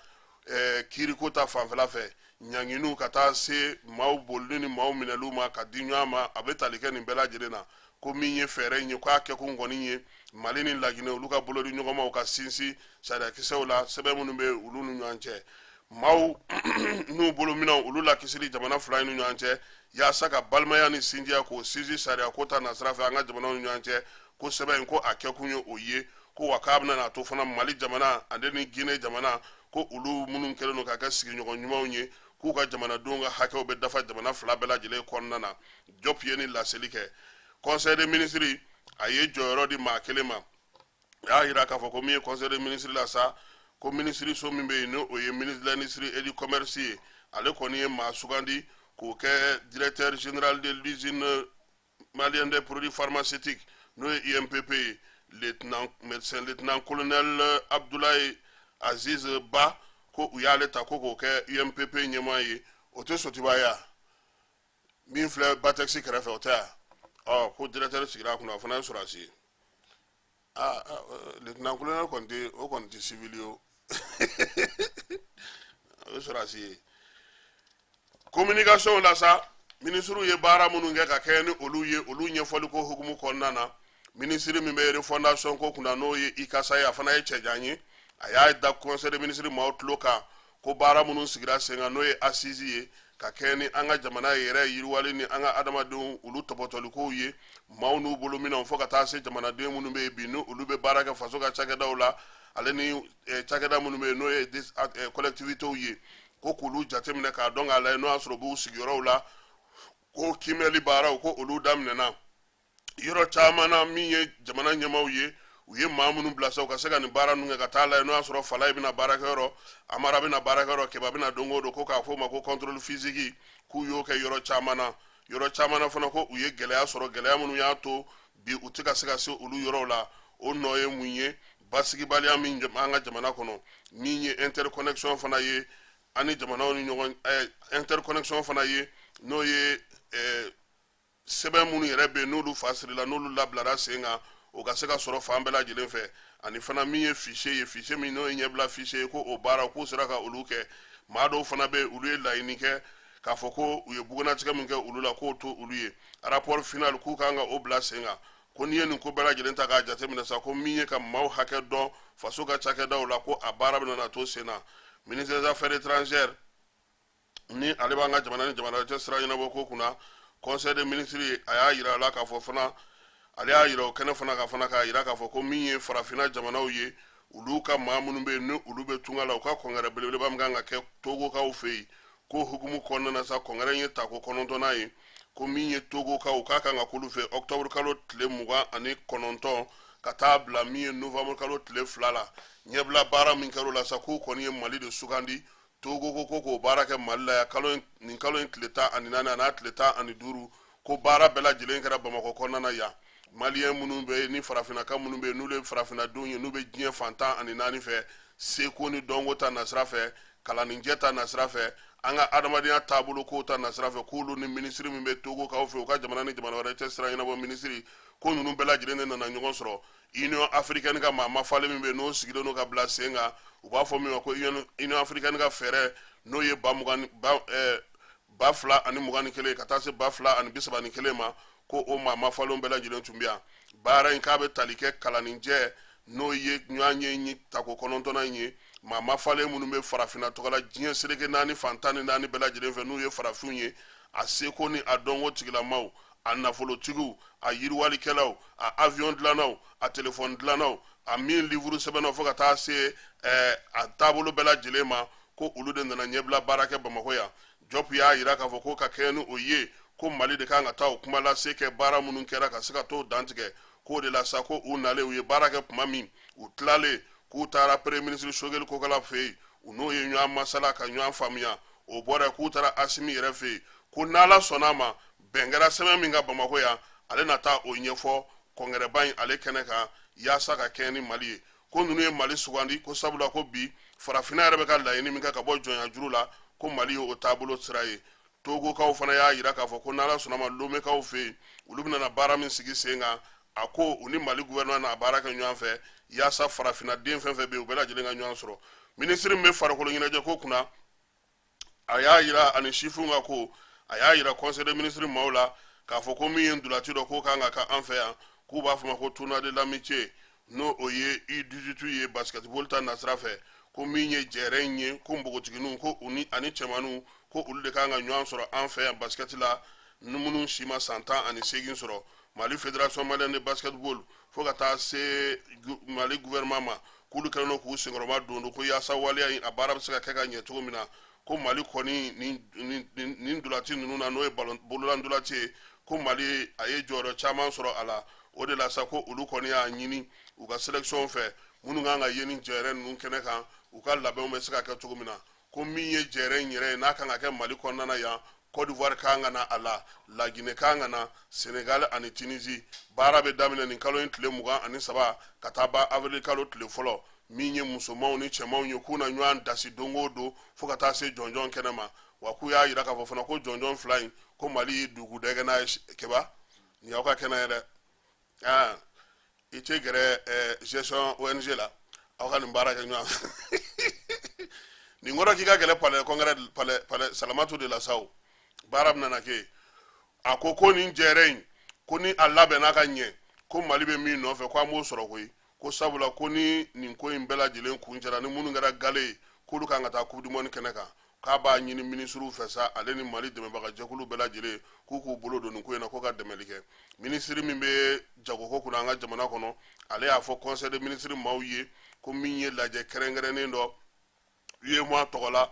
kiiriko ta fanfɛla fɛ, ɲanginiw ka taa se maaw bolili ni maaw minɛliw ma ka di ɲɔgɔn ma. A bɛ tali kɛ nin bɛɛ lajɛlen na. Ko min ye fɛɛrɛ in ye, k'a kɛkun kɔni ye Mali ni Laginɛ olu ka bolodi ɲɔgɔnmaw ka sinsin sariyakisɛw la, sɛbɛn minnu bɛ olu ni ɲɔgɔn cɛ, maaw n'u bolominɛw olu lakisili jamana fila in ni ɲɔgɔn cɛ, yaasa ka balimaya ni sinjiya k'o sinsin sariyako ta nasira fɛ an ka jamanaw ni ɲɔgɔn cɛ. Ko sɛbɛn in, ko a kɛkun ye o ye, ko wa k'a bɛna n'a to fana Mali jamana ale ni Gine jamana, ko olu minnu kɛlen don ka kɛ sigiɲɔgɔn ɲumanw ye, k'u ka jamanadenw ka hakɛw bɛ dafa jamana fila bɛɛ lajɛlen kɔnɔna na. Jɔp ye nin laseli kɛ. Conseil des ministres, a ye jɔyɔrɔ di maa kelen ma. A y'a yira k'a fɔ ko min ye conseil des ministres la sa, ko minisiriso min bɛ yen, n'o ye ministre de l'industrie et du commerce ye, ale kɔni ye maa sugandi k'o kɛ directeur général de l'usine malienne des produits pharmaceutiques, n'o ye UMPP ye, lieutenant médecin lieutenant colonel Abdoulaye Aziz Ba, ko u y'ale ta ko k'o kɛ UMPP ɲɛmaa ye. O tɛ Sotiba ye min filɛ Batɛkisi kɛrɛfɛ, o tɛ yan? Ɔ, ko directeur sigira a kunna, o fana ye sɔrɔdasi ye. Aa, lieutenant colonel kɔni tɛ, o kɔni tɛ civil ye, o o ye sɔrɔdasi ye. Communication la sa, minisiriw ye baara minnu kɛ ka kɛɲɛ ni olu ye, olu ɲɛfɔli ko hukumu kɔnɔna na, minisiri min bɛ refondation ko kunna, n'o ye Ikasa ye, a fana ye cɛjan ye, a y'a da conseil des ministres maaw tulo kan ko baara minnu sigira sen kan, n'o ye assise ye ka kɛɲɛ ni an ka jamana yɛrɛ yiriwali ni an ka adamadenw olu tɔpɔtɔlikow ye, maaw n'u bolominɛnw, fo ka taa se jamanaden minnu bɛ yen bi, ni olu bɛ baara kɛ faso ka cakɛdaw la, ale ni cakɛda minnu bɛ yen, n'o ye collectivités ye, ko k'olu jateminɛ k'a dɔn k'a lajɛ n'o y'a sɔrɔ u b'u sigiyɔrɔw la, ko kiimɛli baaraw, ko olu daminɛna yɔrɔ caman na. Min ye jamana ɲɛmaaw ye, u ye maa minnu bila sa u ka se ka nin baara ninnu kɛ, ka taa lajɛ n'o y'a sɔrɔ Falaye bɛna baarakɛyɔrɔ, Amara bɛna baarakɛyɔrɔ, Keba bɛna don o don, ko k'a fɔ o ma ko contrôle physique, k'u y'o kɛ yɔrɔ caman na. Yɔrɔ caman na fana, ko u ye gɛlɛya sɔrɔ, gɛlɛya minnu y'a to bi u tɛ ka se ka se olu yɔrɔw la, o nɔ ye mun ye? Basigibaliya min an ka jamana kɔnɔ. Min ye interconnexion fana ye ani jamanaw ni ɲɔgɔn, interconnexion fana ye, n'o ye sɛbɛn minnu yɛrɛ bɛ yen, n'olu fa sirila, n'olu labilara sen kan, o ka se ka sɔrɔ fan bɛɛ lajɛlen fɛ. Ani fana min ye fichier ye, fichier min n'o ye ɲɛbila fichier ye, ko o baara k'u sera ka olu kɛ. Maa dɔw fana bɛ yen, olu ye laɲini kɛ k'a fɔ ko u ye bugunnatigɛ min kɛ olu la, k'o to olu ye. Rapport final, k'u kan ka o bila sen kan. Ko n'i ye nin ko bɛɛ lajɛlen ta k'a jateminɛ sa, ko min ye ka maaw hakɛ dɔn faso ka cakɛdaw la, ko a baara bɛna na to sen na. Ministre des affaires étrangères, ni ale b'an ka jamana ni jamana cɛ sira ɲɛnabɔ ko kunna, conseil des ministres, a y'a yira a la k'a fɔ fana, ale y'a yira o kɛnɛ fana kan fana, k'a yira k'a fɔ ko min ye farafinna jamanaw ye, olu ka maa minnu bɛ yen, ni olu bɛ tunga la, u ka congrès belebeleba min kan ka kɛ Togokaw fɛ yen, ko hukumu kɔnɔna na sa, congrès in ye tako kɔnɔntɔnnan ye, ko min ye Togokaw, k'a kan ka k'olu fɛ octobre kalo tile 29 ka taa bila min ye novembre kalo tile 2 la. Ɲɛbila baara min kɛra o la sa, k'u kɔni ye Mali de sugandi. Togo ko k'o baara kɛ Mali la yan kalo in, nin kalo in tile 14 a n'a tile 15, ko baara bɛɛ lajɛlen kɛra Bamakɔ kɔnɔna na yan. Maliyɛn minnu bɛ yen ni farafinnaka minnu bɛ yen, n'olu ye farafinnadenw ye, n'u bɛ diɲɛ fan 14 fɛ, seko ni dɔnko ta nasira fɛ, kalanninjɛ ta nasira fɛ, an ka adamadenya taabolo kow ta nasira fɛ, k'olu ni minisiri min bɛ Togokaw fɛ, u ka jamana ni jamana wɛrɛ cɛ sira ɲɛnabɔ minisiri, ko ninnu bɛɛ lajɛlen de nana ɲɔgɔn sɔrɔ. Union africaine ka maa mafalen min bɛ yen, n'o sigilen don ka bila sen kan, u b'a fɔ min ma ko Union africaine ka fɛɛrɛ, n'o ye ba mugan ba 2021 ka taa se 2031 ma, ko o maa mafalenw bɛɛ lajɛlen tun bɛ yan. Baara in, k'a bɛ tali kɛ kalanninjɛ, n'o ye ɲɔgɔn ye tako kɔnɔntɔnnan in ye. Maa mafalen minnu bɛ farafinna tɔgɔ la diɲɛ seleke naani fan 14 bɛɛ lajɛlen fɛ, n'u ye farafinw ye, a seko ni a dɔnko tigilamaw, a nafolotigiw, a yiriwalikɛlaw, a avion dilannaw, a telefɔni dilannaw, a min livuru sɛbɛnnaw, fo ka taa se a taabolo bɛɛ lajɛlen ma, ko olu de nana ɲɛbila baara kɛ Bamakɔ yan. Jɔp y'a yira k'a fɔ ko ka kɛɲɛ ni o ye, ko Mali de kan ka taa o kuma lase kɛ baara minnu kɛra ka se ka t'o dantigɛ. K'o de la sa, ko u nalen, u ye baara kɛ tuma min, u tilalen, k'u taara premier ministre Sogɛli Kokala fɛ yen, u n'o ye ɲɔgɔn masala ka ɲɔgɔn faamuya. O bɔra, k'u taara Asimi yɛrɛ fɛ yen, ko n'Ala sɔnna a ma, bɛn kɛra sɛbɛn min kan Bamakɔ yan, ale na taa o ɲɛfɔ kɔngɛrɛba in ale kɛnɛ kan, yaasa ka kɛɲɛ ni Mali ye. Ko ninnu ye Mali sugandi, ko sabula ko bi farafinna yɛrɛ bɛ ka laɲini min kɛ ka bɔ jɔnya juru la, ko Mali ye o taabolo sira ye. Togokaw fana y'a yira k'a fɔ ko n'Ala sɔnna ma, Lomekaw fɛ yen, olu bɛna baara min sigi sen kan, a ko u ni Mali gouvernement n'a baara kɛ ɲɔgɔn fɛ, yaasa farafinna den fɛn fɛn bɛ yen, u bɛɛ lajɛlen ka ɲɔgɔn sɔrɔ. Minisiri min bɛ farikolo ɲɛnajɛ ko kunna, a y'a yira ani sifinw ka ko, a y'a yira conseil des ministres maaw la k'a fɔ ko min ye ntolaci dɔ k'o kan ka kɛ an fɛ yan, k'u b'a fɔ ma ko tournoi de l'amitié, n'o o ye U18 ye basketball ta nasira fɛ, ko min ye jɛrɛ in ye, ko npogotigininw ko u ni ani cɛmaninw, ko olu de kan ka ɲɔgɔn sɔrɔ an fɛ yan basket la, ni minnu si ma san 18 sɔrɔ. Mali Fédération malienne de basketball, fo ka taa se Mali gouvernement ma, k'olu kɛlen don k'u senkɔrɔma don don ko yaasa waleya in a baara bɛ se ka kɛ ka ɲɛ cogo min na. Ko Mali kɔni nin ntolaci ninnu na, n'o ye bolola ntolaci ye, ko Mali a ye jɔyɔrɔ caman sɔrɔ a la. O de la sa, ko olu kɔni y'a ɲini u ka sélection fɛ, minnu kan ka ye nin jɛrɛ ninnu kɛnɛ kan, u ka labɛnw bɛ se ka kɛ cogo min na. Ko min ye jɛrɛ in yɛrɛ ye, n'a kan ka kɛ Mali kɔnɔna na yan, Côte d'Ivoire kan ka na a la, Laginɛ kan ka na, Sénégal ani Tunisie. Baara bɛ daminɛ nin kalo in tile 23 ka taa ban avril kalo tile fɔlɔ. Min ye musomanw ni cɛmanw ye, k'u na ɲɔgɔn dasi don o don fo ka taa se jɔnjɔn kɛnɛ ma. Wa k'u y'a yira k'a fɔ fana ko jɔnjɔn fila in, ko Mali ye dugu dɛgɛ n'a ye. Keba, nin y'aw ka kɛnɛ ye dɛ. Aa, i tɛ gɛrɛ gestion ONG la, aw ka nin baara kɛ ɲɔgɔn fɛ. Nin kɔrɔ k'i ka gɛlɛ palais congrès, palais Salamatu de la sa, o baara bɛna na kɛ. A ko ko nin jɛrɛ in, ko ni a labɛnna ka ɲɛ, ko Mali bɛ min nɔfɛ, ko an b'o sɔrɔ koyi. Ko sabula ko ni nin ko in bɛɛ lajɛlen kuncɛra, ni minnu kɛra gale ye, k'olu kan ka taa coupe du monde kɛnɛ kan. K'a b'a ɲini minisiriw fɛ sa, ale ni Mali dɛmɛbagajɛkulu bɛɛ lajɛlen, k'u k'u bolo don nin ko in na, ko ka dɛmɛli kɛ. Minisiri min bɛ jagoko kunna an ka jamana kɔnɔ, ale y'a fɔ conseil des ministres maaw ye ko min ye lajɛ kɛrɛnkɛrɛnnen dɔ UEMOA tɔgɔ la,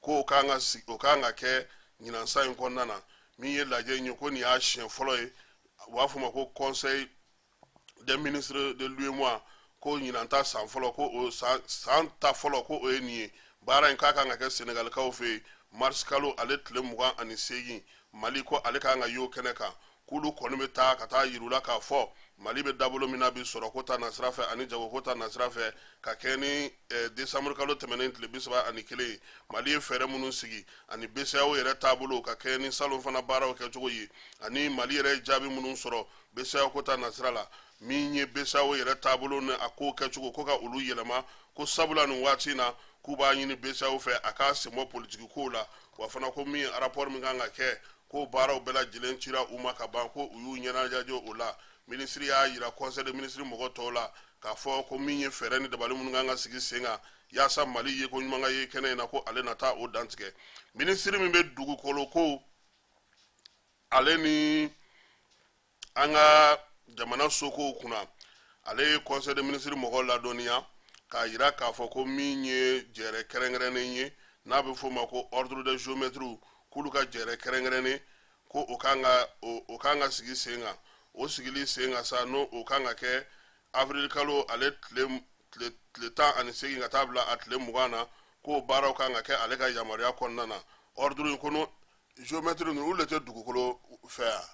k'o kan ka sigi, o kan ka kɛ ɲinan san in kɔnɔna na. Min ye lajɛ in ye, ko nin y'a siɲɛ fɔlɔ ye, u b'a fɔ o ma ko conseil des ministres de l'UEMOA, ko ɲinan ta san fɔlɔ, ko o san ta fɔlɔ, ko o ye nin ye. Baara in k'a kan ka kɛ Senegalikaw fɛ yen mars kalo ale tile 28. Mali ko ale kan ka y'o kɛnɛ kan, k'olu kɔni bɛ taa ka taa yir'u la k'a fɔ Mali bɛ dabolo min na bi sɔrɔko ta nasira fɛ ani jagoko ta nasira fɛ, ka kɛ ni décembre kalo tɛmɛnen tile 31 ye, Mali ye fɛɛrɛ minnu sigi ani BCEAO yɛrɛ taabolo, ka kɛ ni salon fana baaraw kɛcogo ye, ani Mali yɛrɛ ye jaabi minnu sɔrɔ BCEAO ko ta nasira la. Min ye BCEAO yɛrɛ taabolo ni a ko kɛcogo, ko ka olu yɛlɛma, ko sabula nin waati in na, k'u b'a ɲini BCEAO fɛ a k'a sen bɔ politiki kow la. Wa fana ko min ye rapport min kan ka kɛ, k'o baaraw bɛɛ lajɛlen cira u ma ka ban, ko u y'u ɲɛnajɛ o la. Minisiri y'a yira conseil des ministres mɔgɔ tɔw la k'a fɔ ko min ye fɛɛrɛ ni dabali minnu kan ka sigi sen kan yaasa Mali ye ko ɲuman ka ye kɛnɛ in na, ko ale na taa o dantigɛ. Minisiri min bɛ dugukolo ko ale ni an ka jamana sokow kunna, ale ye conseil des ministres mɔgɔw ladɔnniya k'a yira k'a fɔ ko min ye jɛrɛ kɛrɛnkɛrɛnnen ye, n'a bɛ f'o ma ko ordre des géomètres, k'olu ka jɛrɛ kɛrɛnkɛrɛnnen, ko o kan ka sigi sen kan. O sigili sen kan sa, n'o o kan ka kɛ avril kalo ale tile 18 ka taa bila a tile 20 na, k'o baaraw kan ka kɛ ale ka yamaruya kɔnɔna na. Ordre in kɔnɔ, géomètre ninnu, olu de tɛ dugukolo fɛ yan.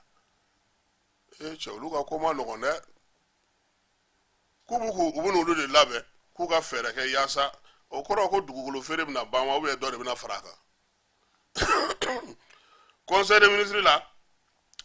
E cɛ, olu ka ko ma nɔgɔn dɛ. K'u b'u k'u u bɛna olu de labɛn k'u ka fɛɛrɛ kɛ yaasa o kɔrɔ ko dugukolo feere bɛna ban wa, ou bien dɔ de bɛna fara a kan? Conseil des ministres la,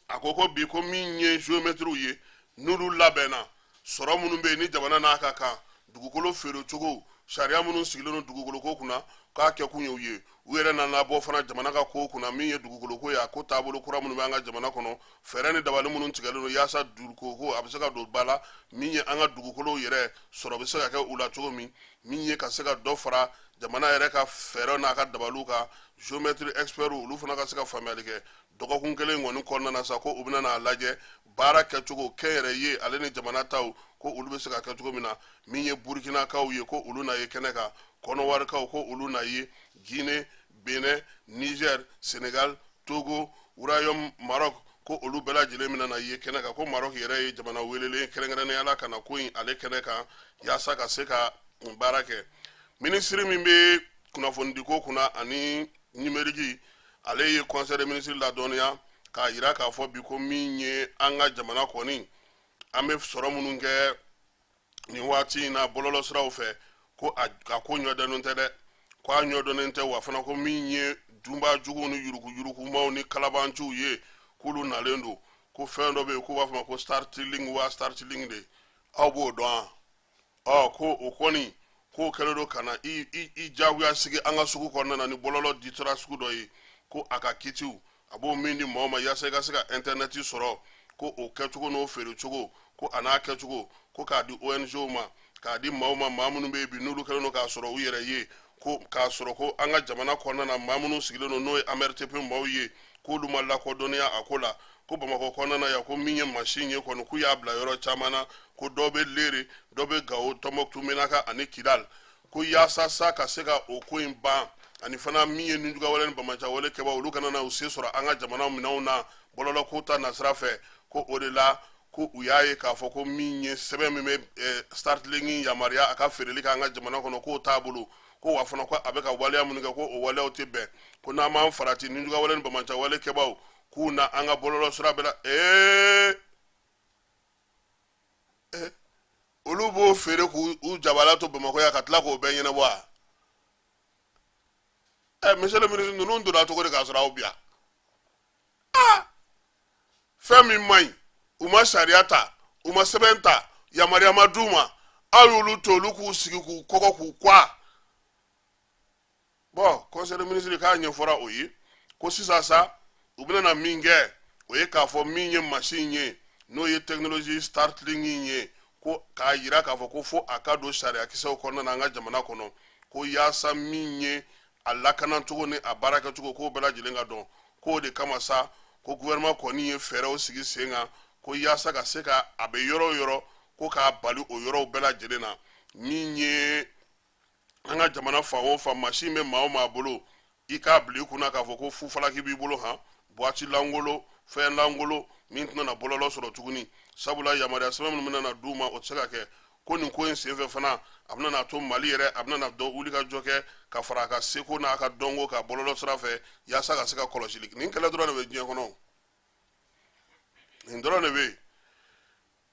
a ko ko bi, ko min ye géomètres ye, n'olu labɛnna, sɔrɔ minnu bɛ yen ni jamana n'a ka kan, dugukolo feere cogo, sariya minnu sigilen don dugukolo ko kunna, K'a kɛkun ye u ye, u yɛrɛ nana bɔ fana jamana ka ko kunna, min ye dugukolo ko ye, a ko taabolo kura minnu bɛ an ka jamana kɔnɔ, fɛɛrɛ ni dabali minnu tigɛlen don yaasa dugukolo ko a bɛ se ka don ba la, min ye an ka dugukolow yɛrɛ sɔrɔ bɛ se ka kɛ u la cogo min, min ye ka se ka dɔ fara jamana yɛrɛ ka fɛɛrɛ n'a ka dabaliw kan. Géomètre expert, olu fana ka se ka faamuyali kɛ dɔgɔkun kelen kɔni kɔnɔna na sa, ko u bɛna n'a lajɛ baara kɛcogo kɛnyɛrɛye ale ni jamana taw, ko olu bɛ se ka kɛ cogo min na. Min ye Burukinakaw ye, ko olu na ye kɛnɛ kan, Kɔnɔwarikaw, ko olu na ye, Guinée, Benin, Niger, Sénégal, Togo, Royaume Maroc, ko olu bɛɛ lajɛlen bɛna na ye kɛnɛ kan. Ko Maroc yɛrɛ ye jamana welelen kɛrɛnkɛrɛnnenya la ka na ko in ale kɛnɛ kan yaasa ka se ka baara kɛ. Minisiri min bɛ kunnafonidiko kunna ani numérique, ale ye conseil des ministres ladɔnniya k'a yira k'a fɔ bi ko min ye an ka jamana kɔni, an bɛ sɔrɔ minnu kɛ nin waati in na bɔlɔlɔsiraw fɛ, ko a ko ɲɛdɔnnen tɛ dɛ, ko a ɲɛdɔnnen tɛ. Wa fana ko min ye dunba juguw ni yuruguyurugumaw ni kalabanciw ye, k'olu nalen don, ko fɛn dɔ bɛ yen k'u b'a fɔ ma ko Starlink wa Starlink de, aw b'o dɔn wa? Ɔ, ko o kɔni k'o kɛlen don ka na i jagoya sigi an ka sugu kɔnɔna na ni bɔlɔlɔ ditara sugu dɔ ye, ko a ka kitiw a b'o min di mɔgɔw ma yaasa i ka se ka intɛrɛnɛti sɔrɔ, ko o kɛcogo n'o feerecogo, ko a n'a kɛcogo, ko k'a di ONGw ma, k'a di maaw ma, maa minnu bɛ yen bi n'olu kɛlen don k'a sɔrɔ u yɛrɛ ye, ko k'a sɔrɔ ko an ka jamana kɔnɔna na maa minnu sigilen don, n'o ye AMRTP maaw ye, k'olu ma lakodɔnniya a ko la. Ko Bamakɔ kɔnɔna na yan, ko min ye mansin ye kɔni, k'u y'a bila yɔrɔ caman na, ko dɔ bɛ Lere, dɔ bɛ Gawo, Tɔnbɔkutu, Menaka ani Kidal, ko yaasa sa ka se ka o ko in ban, ani fana min ye nijuguyawale ni banbaanciwale kɛbaa, olu kana na u se sɔrɔ an ka jamana minɛnw na bɔlɔlɔ ko ta nasira fɛ. Ko o de la ko u y'a ye k'a fɔ ko min ye sɛbɛn min bɛ Starlink yamaruya a ka feereli kɛ an ka jamana kɔnɔ, k'o t'a bolo, ko wa fana ko a bɛ ka waleya minnu kɛ, ko o waleyaw tɛ bɛn, ko n'an m'an farati, nijuguyawale ni banbaanciwale kɛbaaw k'u na an ka bɔlɔlɔ sira bɛɛ la. Ee, olu b'o feere k'u jabala to Bamakɔ yan ka tila k'o bɛɛ ɲɛnabɔ wa? Ɛ, monsieur le ministre, ninnu donna cogo di k'a sɔrɔ aw bi yan? Aa, fɛn min man ɲi, u ma sariya ta, u ma sɛbɛn ta, yamaruya ma d'u ma, aw y'olu to olu k'u sigi k'u kɔgɔ k'u kwa. Bon, conseil des ministres k'a ɲɛfɔra o ye ko sisan sa u bɛna na min kɛ, o ye k'a fɔ min ye mansin ye, n'o ye technologie Starlink ye, ko k'a yira k'a fɔ ko fo a ka don sariyakisɛw kɔnɔna na an ka jamana kɔnɔ, ko yaasa min ye a lakanacogo ni a baarakɛcogo, k'o bɛɛ lajɛlen ka dɔn. K'o de kama sa ko gouvernement kɔni ye fɛɛrɛw sigi sen kan, ko yaasa ka se ka a bɛ yɔrɔ o yɔrɔ, ko k'a bali o yɔrɔw bɛɛ lajɛlen na. Min ye an ka jamana fan o fan, mansin bɛ maa o maa bolo, i k'a bila i kunna k'a fɔ ko fufalaki b'i bolo, han, buwati langolo, fɛn langolo min tɛna na bɔlɔlɔ sɔrɔ tuguni, sabula yamaruya sɛbɛn minnu bɛna na d'u ma, o tɛ se ka kɛ. Ko nin ko in senfɛ fana, a bɛna na to Mali yɛrɛ a bɛna na dɔ wuli ka jɔ kɛ ka fara a ka seko n'a ka dɔnko kan bɔlɔlɔ sira fɛ, yaasa ka se ka kɔlɔsili. Nin kɛlɛ dɔrɔn de bɛ diɲɛ kɔnɔ, nin dɔrɔn de bɛ yen.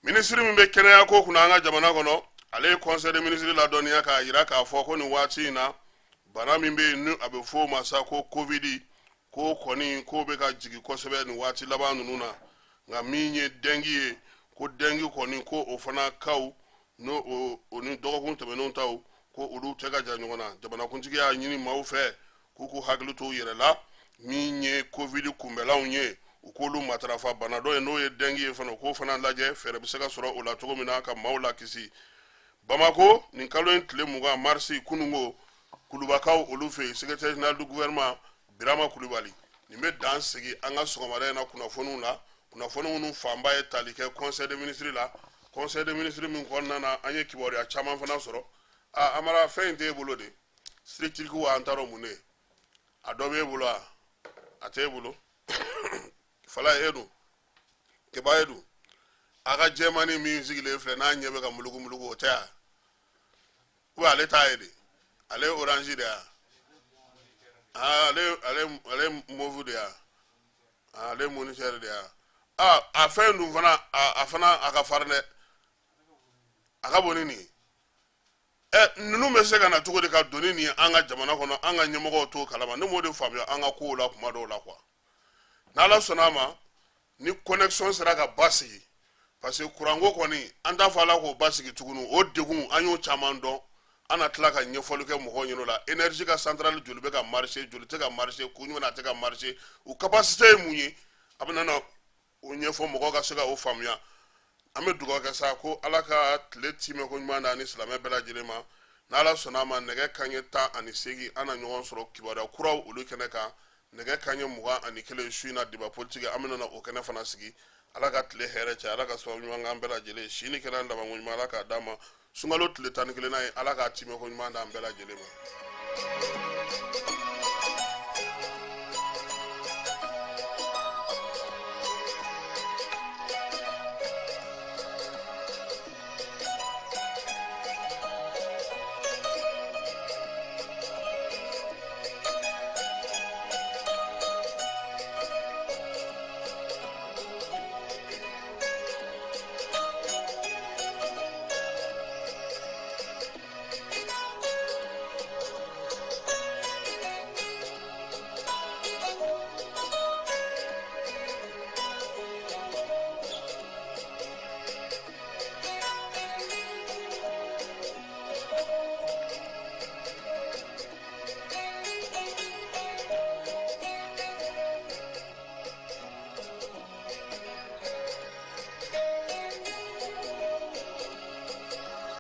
Minisiri min bɛ kɛnɛya ko kunna an ka jamana kɔnɔ, ale ye conseil des ministres ladɔnniya k'a yira k'a fɔ ko nin waati in na, bana min bɛ yen ni a bɛ fɔ o ma sa ko Covid, ko kɔni k'o bɛ ka jigin kosɛbɛ nin waati laban ninnu na. Nka min ye dengue ye, ko dengue kɔni, ko o fana kaw n'o o ni dɔgɔkun tɛmɛnenw taw, ko olu tɛ ka jan ɲɔgɔn na. Jamanakuntigi y'a ɲini maaw fɛ k'u k'u hakili to u yɛrɛ la. Min ye Covid kunbɛlanw ye, u k'olu matarafa. Bana dɔ ye, n'o ye dengue ye fana, u k'o fana lajɛ, fɛɛrɛ bɛ se ka sɔrɔ o la cogo min na ka maaw lakisi. Bamako, nin kalo in tile 20 marisi, kununko, Kulubakaw olu fɛ yen, secrétaire général du gouvernement Birama Kulubali. Nin bɛ dan sigi an ka sɔgɔmada in na kunnafoniw la, kunnafoni minnu fanba ye tali kɛ conseil des ministres la, conseil des ministres min kɔnɔna na an ye kibaruya caman fana sɔrɔ. Aa, Amara, fɛn in t'e bolo de, structure wa an t'a dɔn mun de ye a dɔ b'e bolo, a a t'e bolo. Fala e dun, Keba e dun, a ka jɛmani min sigilen filɛ n'a ɲɛ bɛ ka muluku muluku, o tɛ yan ou ale t'a ye de? Ale ye orange de ya, ale mauve de ya, ale moniteur de ya. Aa, a fɛn dun fana, a fana a ka farin dɛ, a ka bon ni nin ye. Ɛ, ninnu bɛ se ka na cogo di ka don ni nin ye an ka jamana kɔnɔ, an ka ɲɛmɔgɔw t'o kalama? Ne m'o de faamuya an ka kow la kuma dɔw la quoi. N'Ala sɔnna a ma, ni connexion sera ka basigi, parce que kuranko kɔni, an t'a fɔ Ala k'o basigi tuguni, o degun an y'o caman dɔn. An na tila ka ɲɛfɔli kɛ mɔgɔw ɲɛna o la. Énergie ka centrale joli bɛ ka marcher, joli tɛ ka marcher, kun jumɛn na a tɛ ka marcher, u capacité ye mun ye, a bɛna na o ɲɛfɔ mɔgɔw ka se ka o faamuya. An bɛ dugawu kɛ sa ko Ala ka tile timɛ ko ɲuman d'an ni silamɛ bɛɛ lajɛlen ma. N'Ala sɔnna a ma, nɛgɛ kanɲɛ 18, an na ɲɔgɔn sɔrɔ kibaruya kuraw olu kɛnɛ kan. Nɛgɛ kanɲɛ 21 su in na, débat politique, an bɛna na o kɛnɛ fana sigi. Ala ka tile hɛrɛ cɛ, Ala ka sababu ɲuman k'an bɛɛ lajɛlen, si ni kɛnɛya labanko ɲuman Ala k'a d'an ma. Sunkalo tile 11nan ye, Ala k'a timɛ ko ɲuman d'an bɛɛ lajɛlen ma.